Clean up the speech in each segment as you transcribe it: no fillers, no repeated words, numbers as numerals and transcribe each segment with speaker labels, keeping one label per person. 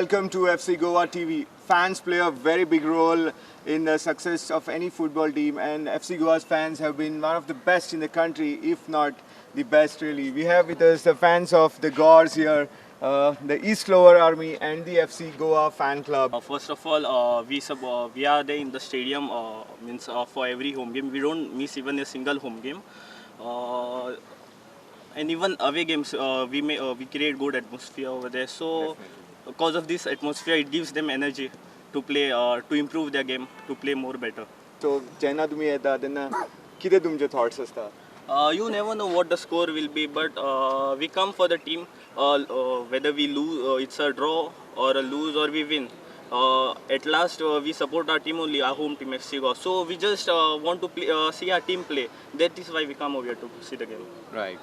Speaker 1: Welcome to FC Goa TV. Fans play a very big role in the success of any football team, and FC Goa's fans have been one of the best in the country, if not the best, really. We have with us the fans of the Gaurs here, the East Lower Army, and the FC Goa fan club.
Speaker 2: First of all, we are there in the stadium, means for every home game. We don't miss even a single home game. And even away games, we create good atmosphere over there. So, because of this atmosphere, it gives them energy to play, to improve their game, to play more better.
Speaker 1: So, जेन्ना तुमी येता तेन्ना कितें तुमचे thoughts आसता?
Speaker 2: You never know what the score will be, but we come for the team. Whether we lose, it's a draw or a lose or we win. At last, we support our team only, our home team FC Goa. So we just want to play, see our team play. That is why we come over here to see the game.
Speaker 1: Right,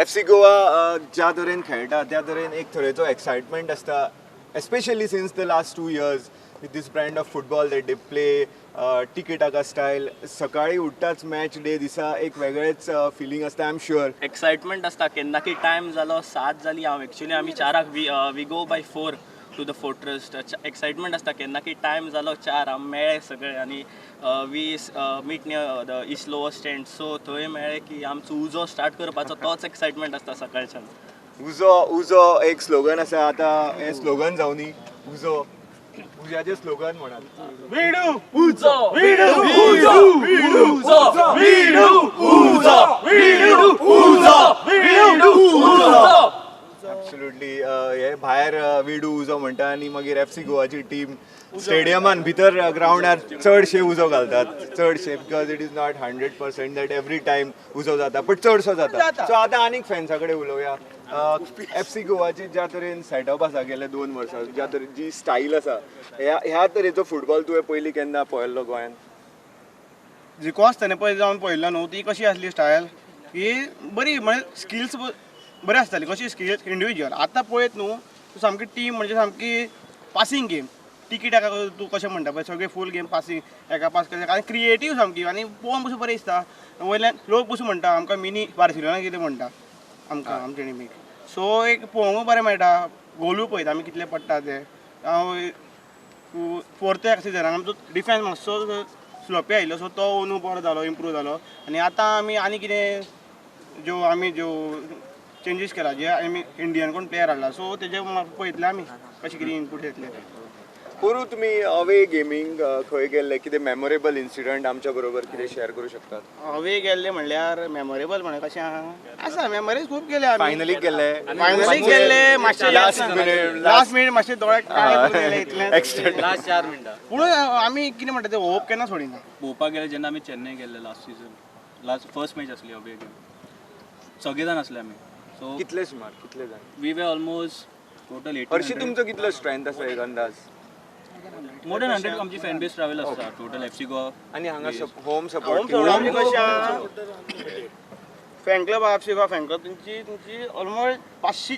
Speaker 1: FC Goa ज्या तरेन खेळटा त्या तरेन एक तरेचो excitement आसता, especially since the last 2 years with this brand of football that they play, tiki taka style. सकाळी उठताच match day दिसा एक वेगळेच फिलींग आसता, I am sure.
Speaker 2: Excitement आसता. केन्ना की टायम जालो, 7 जाली. हांव एक्चुली आमी 4 we we go by 4 to the Fortress. Excitement आसता केन्ना की टायम जालो 4, आमी मेळ्ळे सगळे आनी we meet near the East Lower stand. So थंय मेळ्ळे की आमचो उजो स्टार्ट करपाचो, तोच एक्सायटमेंट आसता सकाळच्यान.
Speaker 1: उजो, उजो एक स्लोगन आसा. आतां हें स्लोगन जावनी उजो, उज्याचें स्लोगन म्हणात.
Speaker 2: उजो, उजो, उजो, उजो, उजो, उजो.
Speaker 1: एब्सोल्युटली. हे भायर विडू उजो म्हणटा आनी मागीर एफसी गोवाची टीम स्टेडियमान भितर ग्रावंडार चडशे उजो घालतात चडशे, because it is not 100% that every time उजो जाता, बट चडसो जाता. सो आतां आनीक फॅन्सा कडेन उलोवया. एफसी गोवाची ज्या तरेन सेटअप आसा गेले 2 वर्सां, ज्या तरेन जी स्टायल आसा, ह्या तरेचो फुटबॉल तुवें पयलीं केन्ना पळयल्लो गोंयान?
Speaker 3: जिको आसतना पळय जावन पळयल्लो न्हू, ती कशी आसली स्टायल की बरी, म्हणजे स्किल्स बरी आसताली, कशी स्किल्स इंडिविज्युअल. आतां पळयत न्हू तूं, सामकी टीम म्हणजे सामकी पासिंग गेम, टिकी टाका तूं कशें म्हणटा पळय, सगळे फूल गेम पासिंग, एका पास केले आनी क्रिएटीव सामकी आनी पळोवन पसून बरें दिसता. वयल्यान लोक पसून म्हणटा आमकां मिनी बार्सिलोना कितें म्हणटा आमकां आमच्या टिमीक. सो एक पळोवंक बरें मेळटा. गोलूय पळयता आमी कितले पडटा ते. फोर्थ सिजनाक आमचो डिफेन्स मातसो स्लोपी आयिल्लो, सो तो अंदू बरो जालो, इम्प्रूव जालो. आनी आतां आमी आनी कितें ज्यो आमी ज्यो चेंजीस केला, जे आमी इंडियन कोण प्लेयर हाडला, सो तेजे पळयतले आमी कशें कितें इनपूट येतले ते.
Speaker 1: पोरू तुमी अवे गेमींग खंय गेल्ले? कितें मेमोरेबल इन्सिडंट आमच्या बरोबर कितें शेअर करूं शकतात?
Speaker 3: अवे गेल्ले म्हणल्यार मेमोरेबल म्हणल्यार कशें आहा, आसा मेमोरीज खूब गेले आमी.
Speaker 1: फायनलीक गेल्ले?
Speaker 3: फायनली गेल्ले मातशे.
Speaker 1: Last minute.
Speaker 3: Last minute मातशे दोळे काळे करून गेले इतलें.
Speaker 1: एक्सटेंड.
Speaker 4: लास्ट 4 मिनटां.
Speaker 3: पूण आमी कितें म्हणटा ते होप केन्ना सोडिना.
Speaker 4: पळोवपाक गेले जेन्ना आमी चेन्नय गेल्ले last season, last first match आसली अवे गेम, सगळे जाण आसले आमी, सो
Speaker 1: कितले सुमार कितले जाण?
Speaker 4: We were almost total 80.
Speaker 1: हरशी तुमचो कितलो स्ट्रेंथ आसा एक अंदाज?
Speaker 4: मोर दॅन 100 आमची फॅन बेस ट्रॅवल आसता टोटल एफसी गोवा.
Speaker 1: आनी हांगा होम
Speaker 3: होम
Speaker 1: सपोर्ट?
Speaker 3: आमची कशी आहा, fan club, FC Goa fan club, तेंची ऑलमोस्ट 500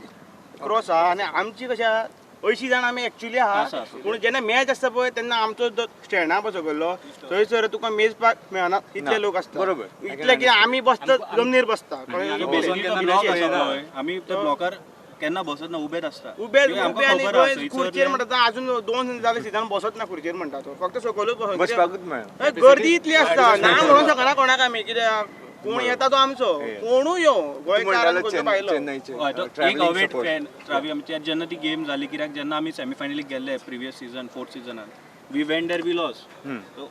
Speaker 3: क्रॉस आहा आनी आमची कशी आहा, 80 जाण आमी एक्चुली आहा.
Speaker 4: आसा, आसा.
Speaker 3: पूण जेन्ना मॅच आसता पळय तेन्ना आमचो जो स्टँडा पळय सकयलो, थंयसर तुका मेजपाक मेळना इतले लोक आसता. इतले की आमी बसता, जमनीर बसता,
Speaker 4: आमी
Speaker 3: कळ्ळें?
Speaker 4: बसून केन्ना ब्लॉक आसा पळय, आमी त्या ब्लॉकार केन्ना बसत ना, उबेच आसता.
Speaker 3: उबे
Speaker 4: कित्याक
Speaker 3: उबे
Speaker 4: आमकां
Speaker 3: आनी
Speaker 4: खबर आसा,
Speaker 3: थंय
Speaker 4: थंयसर
Speaker 3: खुर्चेर म्हणटा, अजून दोन जाले सिटान बसत ना खुर्चेर म्हणटा, तो फक्त सकयलूच बसत.
Speaker 1: बसपाकूच मेळना.
Speaker 3: हय, गर्दी इतली आसता ना म्हणूंक शकना कोणाक आमी, कित्याक कोण येता तो आमचो, कोणूय यो, गोंयकार, खंयचो भायलो.
Speaker 1: चेन्नईचे
Speaker 4: हय, तो एक
Speaker 1: ट्रॅव्हलिंग
Speaker 4: अवे
Speaker 1: सपोर्ट.
Speaker 4: फॅन ट्रावी आमची जेन्ना ती गेम जाली, कित्याक जेन्ना आमी सेमीफायनलीक गेल्ले प्रिवियस सिजन, फोर्थ सिजनान, we went there, we lost. So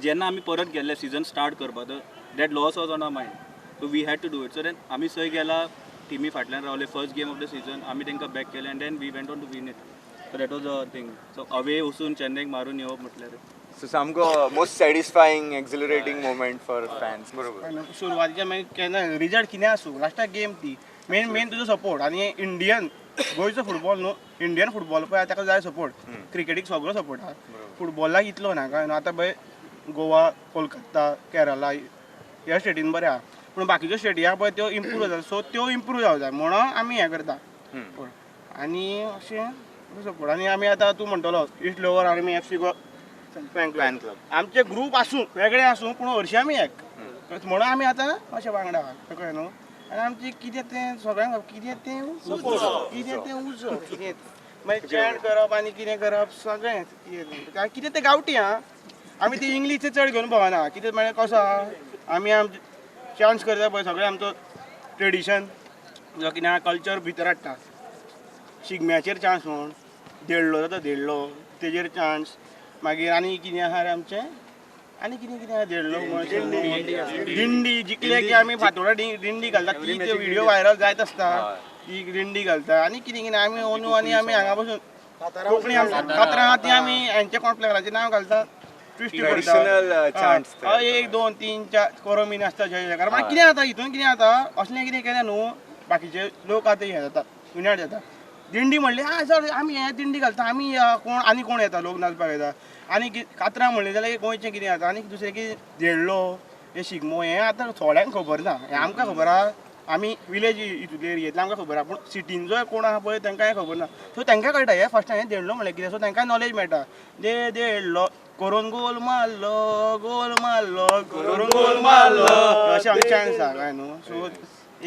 Speaker 4: जेन्ना आमी परत गेल्ले सिजन स्टार्ट करपाक, that loss was on our mind, so we had to do it. So then आमी थंय गेला, टिमी फाटल्यान रावले, first game of the season आमी तांकां बॅक केले and then we went on to win it. So that was a thing. So away वचून चेन्नईक मारून येवप म्हटल्यार
Speaker 1: सो सामको most satisfying, exhilarating moment for fans, बरोबर?
Speaker 3: सुरवातीच्या मागीर केन्ना रिजल्ट कितें आसूं, लास्टाक गेम ती मेन, मेन तुजो सपोर्ट. आनी इंडियन गोंयचो फुटबॉल न्हू, इंडियन फुटबॉल पळय ताका जाय सपोर्ट. क्रिकेटीक सगळो सपोर्ट आहा, फुटबॉलाक इतलो ना. काय आतां पळय गोवा, कोलकाता, केरला ह्या स्टेटीन बरें आहा, पूण बाकीच्यो स्टेटी आहा पळय त्यो इम्प्रूव जाता, सो त्यो इम्प्रूव जावं जाय म्हणून आमी हें करता. आनी अशें सपोर्ट. आनी आमी आतां तूं म्हणटलो east lower army FC Goa fan
Speaker 1: fan club.
Speaker 3: आमचे ग्रूप आसूं वेगळे आसूं, पूण हरशीं आमी एक म्हणून आमी आतां अशें वांगडा आहा, कळ्ळें न्हू? आनी आमचें कितें तें सगळ्यांक, कितें तें उजो, कितें तें उजो, कितें. मागीर चॅन्ट करप आनी कितें करप सगळें कितें तें गांवठी आं. आमी ती इंग्लीश चड घेवन भोंवना. कितें म्हळ्यार कसो आहा आमी आमचे चान्स करता पळय सगळें आमचो ट्रेडिशन जो कितें आहा कल्चर भितर हाडटा. शिगम्याचेर चान्स म्हूण देडलो जाता देडलो तेजेर चान्स. मागीर आनी कितें आहा रे आमचें आनी कितें कितें आहा देडलो दिंडी जिखले की आमी फातोडा दिंडी घालता ती ते व्हिडियो व्हायरल जायत आसता ती दिंडी घालता आनी कितें कितें आमी अंदू आनी आमी हांगा बसून कोंकणी कातरां आहा ती आमी हेंचे कॉम्प्लेक्साचें नांव घालता.
Speaker 1: ट्रेडिशनल चांट्स
Speaker 3: 1 2 3 4 कोरोमीन आसता जय जयकार. मागीर कितें जाता हितून कितें जाता असलें कितें केलें न्हू बाकीचे लोक आतां हें जाता युनायट जाता. दिंडी म्हणली आं सर आमी हें दिंडी घालता आमी कोण आनी कोण येता लोक नाचपाक येता. आनी कातरां म्हणलें जाल्यार गोंयचें कितें जाता आनी दुसरें कितें देडलो हें शिगमो हें आतां थोड्यांक खबर ना. हें आमकां खबर आहा आमी विलेज हितूंतले एरियेंतले आमकां खबर आहा पूण सिटीन जो कोण आहा पळय तांकां हें खबर ना. सो तांकां कळटा हें फर्स्ट टायम हें देडलो म्हणलें कितें सो तांकां नॉलेज मेळटा. दे देडलो करून गोल मारलो गोल मारलो करून गोल मारलो अशें आमचें चान्स आहा काय न्हू. सो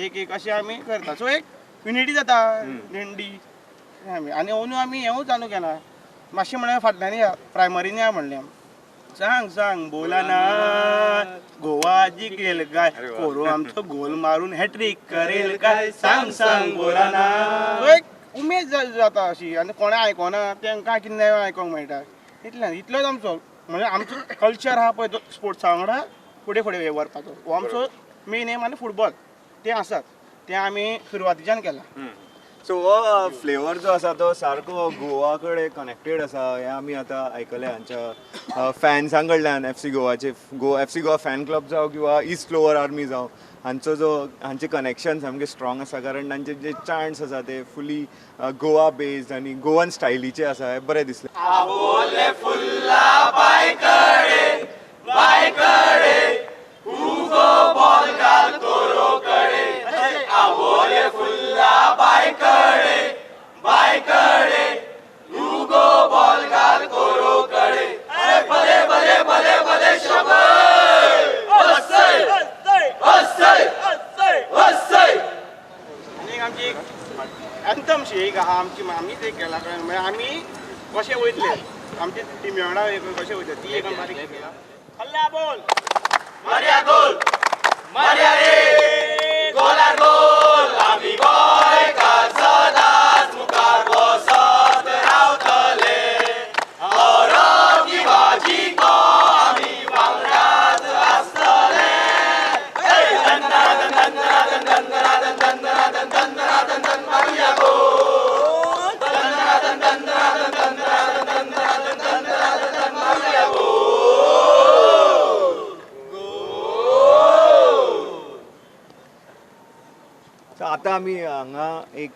Speaker 3: एक एक अशें आमी करता. सो एक युनिटी जाता दिंडी आमी. आनी अंदू आमी हेंवूय चालू केलां मातशें म्हळ्यार फाटल्यान या प्रायमरीन या म्हणलें सांग सांग बोला ना गोवा जिखेल काय कोरो आमचो गोल मारून हॅट्रीक करेल काय सांग सांग बोला ना. सो एक उमेद जाता अशी आनी कोणें आयकोना तांकां कितें नवें आयकोंक मेळटा. इतल्यान इतलोच आमचो म्हणजे आमचो कल्चर आहा पळय तो स्पोर्ट्सा वांगडा फुडें फुडें व्हरपाचो हो आमचो मेन एम. आनी फुटबॉल तें आसात तें आमी सुरवातीच्यान केलां.
Speaker 1: सो हो फ्लेवर जो आसा तो सारको गोवा कडेन कनेक्टेड आसा हें आमी आतां आयकलें हांच्या फॅन्सां कडल्यान. एफ सी गोवाचे F C Goa fan club जावं किंवा इस्ट लोअर आर्मी जावं हांचो जो हांचें कनेक्शन सामकें स्ट्रॉंग आसा कारण तांचे जे चांट्स आसा ते फुली गोवा बेज्ड आनी गोवन स्टायलीचे आसा हें बरें दिसलें.
Speaker 3: आनी आमची एक एंथमशी एक आहा आमची आमीच एक केला म्हळ्यार आमी कशे वयतले आमचे टिमी वांगडा कशे वयतले ती एक बारीक केला. हल्ला बोल मार्या गोल मार्या रे गोलार गोल आमी गोंयकार सदांच मुखार वचत रावतले औरंगजेबाची आमी वांगडाच आसतले.
Speaker 1: आतां आमी हांगा एक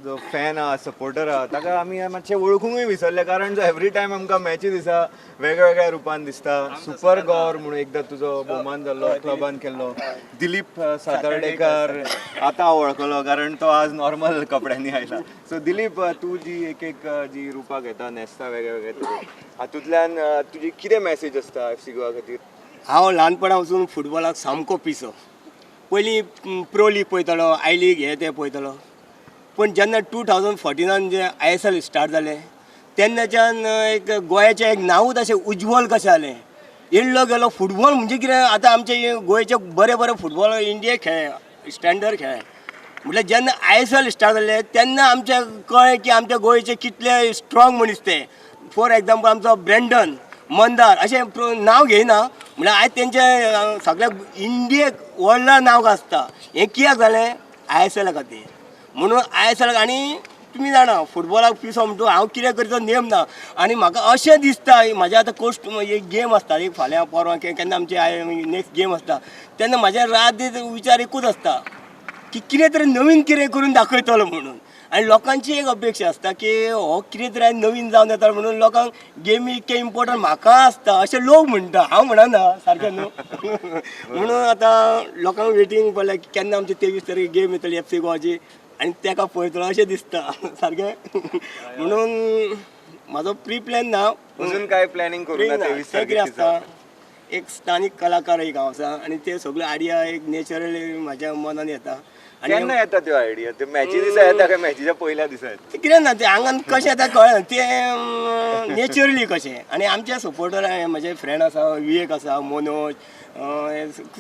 Speaker 1: जो फॅन आहा सपोर्टर आहा ताका आमी मातशें वळखुंकूय विसरले कारण जो एवरी टायम आमकां मॅची दिसा वेगवेगळ्या रुपान दिसता. सुपर गौर म्हणून एकदां तुजो भोवमान जाल्लो क्लबान केल्लो. दिलीप सातार्डेकर आतां हांव वळखलो कारण तो आज नॉर्मल कपड्यांनी आयला. सो दिलीप तूं जी एक एक जी रुपां घेता न्हेसता वेगळे वेगळे हातूंतल्यान तुजी कितें मॅसेज आसता एफ सी गोवा खातीर?
Speaker 5: हांव ल्हानपणा वचून फुटबॉलाक सामको पिसो. पयलीं प्रो लीग पळयतालो, I league हे ते पळयतालो. पूण जेन्ना 2014 जे ISL start जालें तेन्नाच्यान एक गोंयाचें एक नांवूच अशें उज्वल कशें जालें. येयल्लो गेलो फुटबॉल म्हणजे कितें आतां आमचे गोंयचे बरे बरे फुटबॉल इंडिये खेळ्ळे स्टँडर्ड खेळ्ळे. म्हटल्यार जेन्ना ISL start जालें तेन्ना आमचें कळ्ळें की आमच्या गोंयचे कितले स्ट्रॉंग मनीस ते. फॉर एग्जाम्पल आमचो ब्रँडन मंदार अशें नांव घेयना म्हळ्यार आयज तेंचें सगळ्या इंडियेक वर्ल्डा नांव आसता. हें कित्याक जालें ISL खातीर. म्हणून ISL आनी तुमी जाणा फुटबॉलाक पिसो म्हणटू हांव कितें करचो नेम ना. आनी म्हाका अशें दिसता म्हाज्या आतां कोस्ट एक गेम आसता एक फाल्यां परवां केन्ना आमची नेक्स्ट गेम आसता तेन्ना म्हाज्या रात दीस विचार एकूच आसता की कितें तरी नवीन कितें करून दाखयतलो म्हणून. आनी लोकांची एक अपेक्षा आसता की हो कितें तरी नवीन जावन येता म्हणून लोकांक गेमी इतकें इम्पोर्टंट म्हाका आसता अशें लोक म्हणटा. हांव म्हणना सारकें न्हू. म्हणून आतां लोकांक वेटींग पडलें की केन्ना आमची 23 तारखेक गेम येतली एफ सी गोवाची आनी तेका पळयतलो अशें दिसता सारकें. म्हणून म्हाजो प्री प्लॅन ना,
Speaker 1: अजून काय प्लॅनिंग करूं ना 23
Speaker 5: तें कितें आसता एक स्थानीक कलाकार एक हांव आसा आनी ते सगळे आयडिया एक नॅचरली म्हाज्या मनान येता
Speaker 1: केन्ना येता त्यो आयडिया? ते मॅची दिसा येता काय मॅचीच्या पयल्या दिसा येता?
Speaker 5: ते कितें ना, ते आंगान कशें येता कळना, तें नॅचरली कशें. आनी आमचे सपोर्टर म्हजे फ्रेंड आसा, विवेक आसा, मनोज,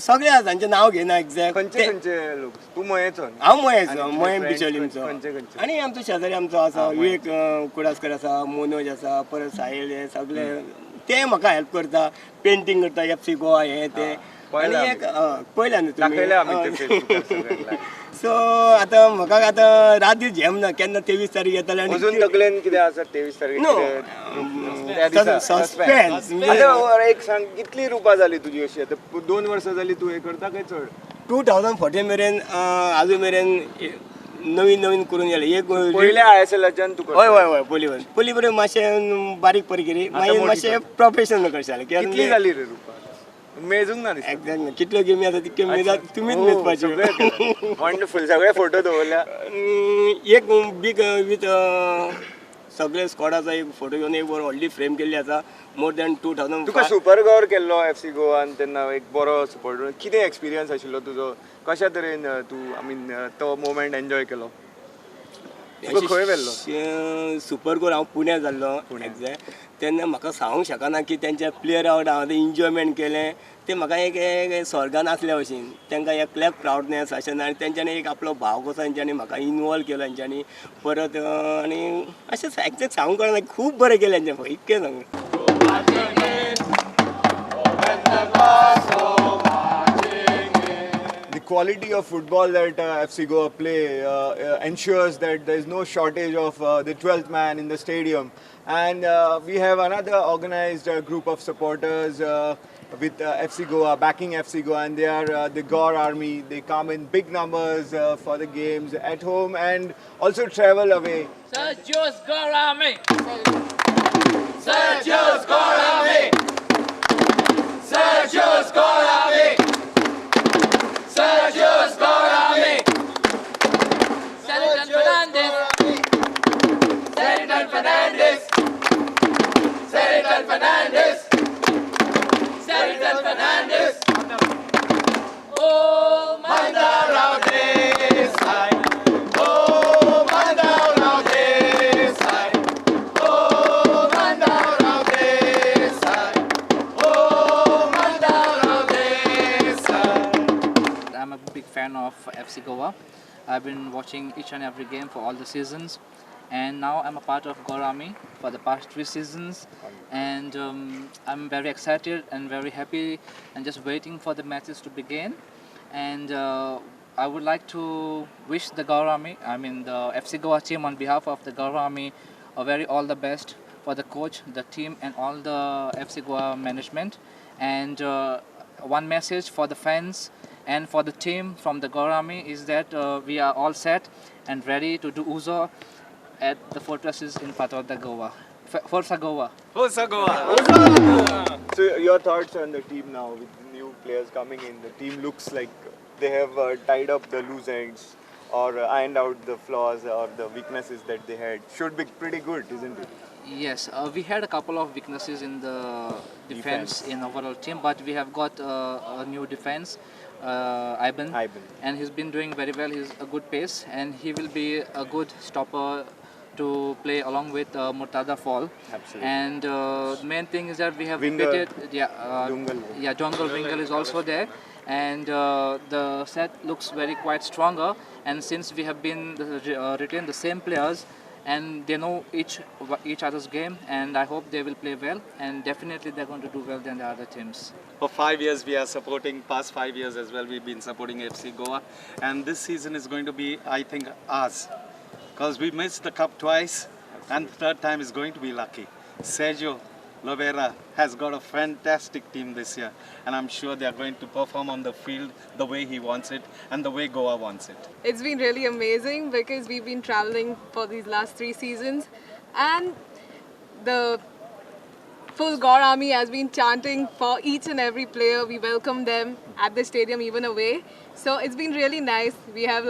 Speaker 5: सगळे आसा, तांचें नांव घेयना एग्जॅक्ट.
Speaker 1: खंयचे खंयचे लोक? तूं मयेचो?
Speaker 5: हांव मयेचो,
Speaker 1: आनी तुजे
Speaker 5: मयें
Speaker 1: friends
Speaker 5: बिचोलीमचो.
Speaker 1: खंयचे खंयचे?
Speaker 5: आनी आमचो शेजारी आमचो आसा विवेक कुडासकर आसा, मनोज आसा, परत साहिल, हे सगळे ते म्हाका हेल्प करता, पेंटींग करता एफ सी गोवा हे ते.
Speaker 1: पळयलां.
Speaker 5: आनी एक पळयला न्हू तुमी?
Speaker 1: दाखयलें आमी ते फेसबुकार सगळ्यांक.
Speaker 5: सो आतां म्हाका आतां रात दीस झेम ना, केन्ना 23 तारीख येतले आनी
Speaker 1: अजून तकलेन कितें आसा 23 तारखेर?
Speaker 5: No.
Speaker 1: कितें त्या दिसा?
Speaker 5: सस्पेन्स.
Speaker 1: आतां एक सांग, कितली रुपां जाली तुजी अशी आतां? 2 वर्सां जाली तूं हें करता काय चड?
Speaker 5: 2014 मेरेन आजून मेरेन नवीन नवीन करून गेले एक.
Speaker 1: पयल्या आयएसएलाच्यान तूं करता?
Speaker 5: हय हय हय, पयलीं बरें, पयलीं बरें मातशें बारीक परी केली, मागीर
Speaker 1: मोठी.
Speaker 5: मातशें प्रोफेशनल कशें जालें.
Speaker 1: कितली जाली रे रुपां? मेजूंक ना दिसता.
Speaker 5: एक्झॅक्ट कितल्यो गेमी आसा तितक्यो मेजात तुमीच मेजपाच्यो.
Speaker 1: वंडरफूल, सगळे फोटो दवरल्या.
Speaker 5: एक बीग विथ सगळे स्कॉडाचो एक फोटो घेवन एक बरो व्हडली फ्रेम केल्ली आसा, मोर दॅन 2000.
Speaker 1: तुका सुपर गौर केल्लो एफ सी गोवान तेन्ना, एक बरो सपोर्टर, कितें एक्सपिरियन्स आशिल्लो तुजो? कशा तरेन तूं, I mean, तो मोमेंट एन्जॉय केलो? तुका खंय व्हेल्लो?
Speaker 5: सुपर गोल हांव पुण्या जाल्लो एग्जॅक्ट तेन्ना. म्हाका सांगूंक शकना की तेंच्या प्लेयरा वांगडा हांवें एन्जॉयमेंट केलें तें म्हाका एक एक स्वर्गान आसल्या भशेन. तांकां एकल्याक प्रावडनेस अशें ना, आनी तेंच्यांनी एक आपलो भाव कसो तेंच्यांनी म्हाका इनवॉल्व केलो तेंच्यांनी परत. आनी अशें एग्जॅक्ट सांगूंक कळना, खूब बरें केलें तेंच्यांनी, इतकें सांगूं.
Speaker 1: The quality of football that FC Goa play ensures that there is no shortage of the 12th man in the stadium. And we have another organized group of supporters with FC Goa, backing FC Goa, and they are the Gaur Army. They come in big numbers for the games at home and also travel away.
Speaker 6: Sergio's Gaur Army! Sergio's Gaur Army! Sergio's Gaur Army! Sergio's Gaur Army! Seriton Fernandez! Seriton Fernandez! Seriton Fernandez! Seriton Fernandez! Oh, Mandar Desai! Oh, Mandar Desai! Oh, Mandar Desai! Oh, Mandar Desai!
Speaker 7: I'm a big fan of FC Goa. I've been watching each and every game for all the seasons, and now I'm a part of Gaur Army for the past 3 seasons, and I'm very excited and very happy and just waiting for the matches to begin. And I would like to wish the Gaur Army, I mean the FC Goa team, on behalf of the Gaur Army, a very all the best for the coach, the team, and all the FC Goa management. And one message for the fans and for the team from the Gaur Army is that we are all set and ready to do Uzo at the fortresses in Fatorda, Goa. Forza Goa!
Speaker 1: Forza Goa! So your thoughts on the team now with the new players coming in? The team looks like they have tied up the loose ends or ironed out the flaws or the weaknesses that they had. Should be pretty good, isn't it?
Speaker 7: Yes, we had a couple of weaknesses in the defense, in overall team, but we have got a new defense, Ivan.
Speaker 1: Ivan.
Speaker 7: And he's been doing very well. He's a good pace, and he will be a good stopper to play along with Murtada Fall.
Speaker 1: Absolutely.
Speaker 7: And the main thing is that we have
Speaker 1: Winger.
Speaker 7: repeated, yeah,
Speaker 1: Dungal.
Speaker 7: Yeah, Dongal Wingle is also there, and the set looks very quite stronger. And since we have been retained the same players, and they know each other's game, and I hope they will play well, and definitely they're going to do well than the other teams.
Speaker 8: For 5 years we are supporting, past 5 years as well, we've been supporting FC Goa, and this season is going to be, I think, ours, because we missed the cup twice.
Speaker 1: Absolutely.
Speaker 8: And the third time is going to be lucky. Sergio Lobera has got a fantastic team this year, and I'm sure they are going to perform on the field the way he wants it and the way Goa wants it.
Speaker 9: It's been really amazing because we've been traveling for these last 3 seasons, and the full Gaur Army has been chanting for each and every player. We welcome them at the stadium, even away. So it's been really nice. We have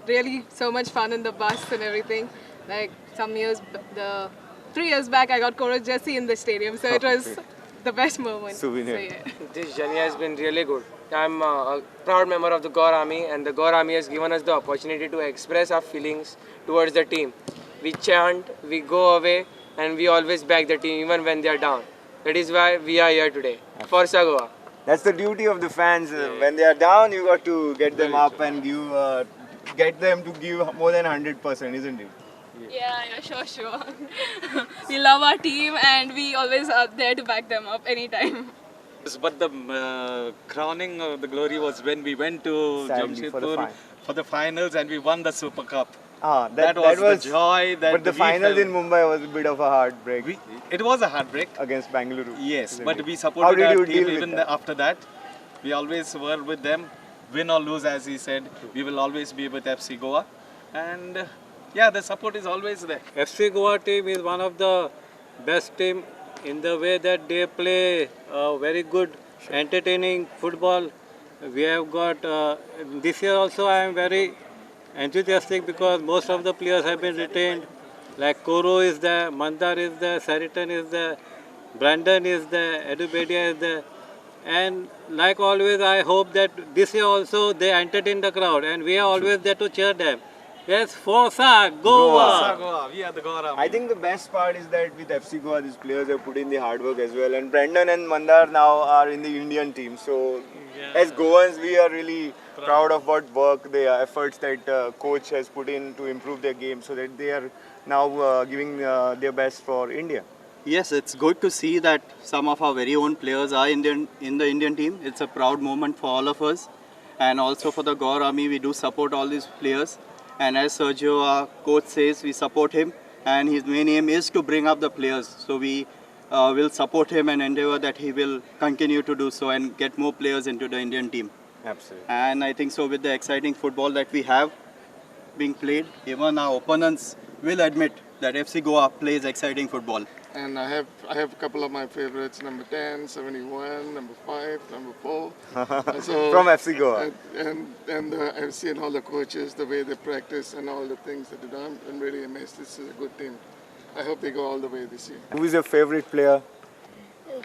Speaker 9: really so much fun in the bus and everything. Like some years, the 3 years back, I got Koro Jesse in the stadium, so it was the best moment.
Speaker 1: Souvenir.
Speaker 9: So, yeah.
Speaker 10: This journey has been really good. I'm a proud member of the Goa Army, and the Goa Army has given us the opportunity to express our feelings towards the team. We chant, we go away, and we always back the team even when they are down. That is why we are here today. Forza Goa.
Speaker 1: That's the duty of the fans. When they are down, you got to get them up and give, get them to give more than 100%, isn't it?
Speaker 9: Yeah, sure. We love our team and we always are there to back them up anytime.
Speaker 8: But the crowning of the glory was when we went to
Speaker 1: Sadly,
Speaker 8: Jamshedpur for the finals and we won the Super Cup.
Speaker 1: That was the
Speaker 8: joy.
Speaker 1: But the finals in Mumbai was a bit of a heartbreak.
Speaker 8: It was a heartbreak.
Speaker 1: Against Bengaluru.
Speaker 8: Yes, but we supported our team even after that. We always were with them. Win or lose, as he said, we will always be with FC Goa. And yeah, the support is always there.
Speaker 11: FC Goa team is one of the best team in the way that they play very good, entertaining football. We have got, this year also I am very enthusiastic because most of the players have been retained. Like Koro is there, Mandar is there, Seriton is there, Brandon is there, Edu Bedia is there. And like always, I hope that this year also they entertain the crowd and we are always there to cheer them. Yes, Forza Goa!
Speaker 8: Forza Goa. We are the Goa Army.
Speaker 1: I think the best part is that with FC Goa, these players have put in the hard work as well. And Brandon and Mandar now are in the Indian team. So, as Goans, we are really proud of what work, the efforts that coach has put in to improve their game so that they are now giving their best for India.
Speaker 4: Yes, it's good to see that some of our very own players are in the Indian team. It's a proud moment for all of us. And also for the Goa Army, we do support all these players. And as Sergio, our coach, says, we support him, and his main aim is to bring up the players. So we will support him and endeavor that he will continue to do so and get more players into the Indian team.
Speaker 1: Absolutely.
Speaker 4: And I think so with the exciting football that we have being played, even our opponents will admit that FC Goa plays exciting football.
Speaker 12: And I have a couple of my favorites, number 10, 71, number 5, number 4. So,
Speaker 1: from FC Goa.
Speaker 12: And I've seen all the coaches, the way they practice and all the things that they do. I'm really amazed. This is a good team. I hope they go all the way this year.
Speaker 1: Who is your favorite player?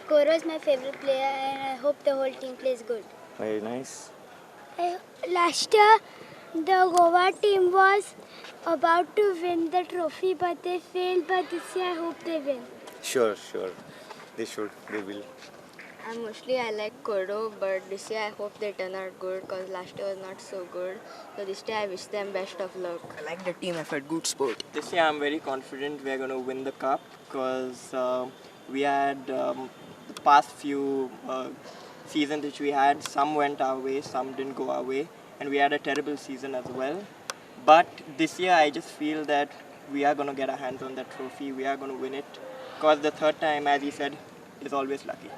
Speaker 13: Koro is my favorite player and I hope the whole team plays good.
Speaker 1: Very nice.
Speaker 13: Last year, the Goa team was about to win the trophy, but they failed. But this year, I hope they win.
Speaker 1: Sure. They should. They will.
Speaker 14: Mostly I like Koro, but this year I hope they turn out good because last year was not so good. So this year I wish them best of luck.
Speaker 15: I like the team effort, good sport. This year I'm very confident we are going to win the cup because we had the past few seasons which we had, some went our way, some didn't go our way, and we had a terrible season as well. But this year I just feel that we are going to get our hands on that trophy, we are going to win it, because the third time, as he said, is always lucky.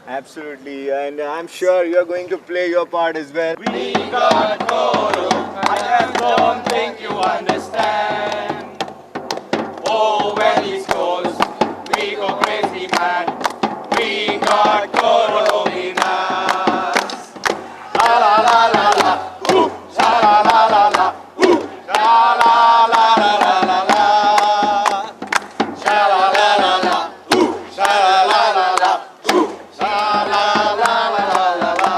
Speaker 1: Absolutely, and I'm sure you're going to play your part as well.
Speaker 6: We got Koro, I just don't think you understand. Oh, when he scores, we go crazy mad. We got Koro in us. La la la la la, ooh, la la la la la, ooh, la la la la la la la, sha la la la la, ooh, sha la la la la, ooh, sha la la la la la la.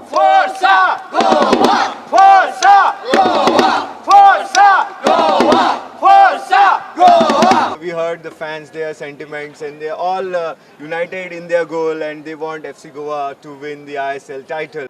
Speaker 6: Forza Goa! Forza Goa! Forza Goa! Forza Goa!
Speaker 1: We heard the fans, their sentiments, and they're all united in their goal, and they want FC Goa to win the ISL title.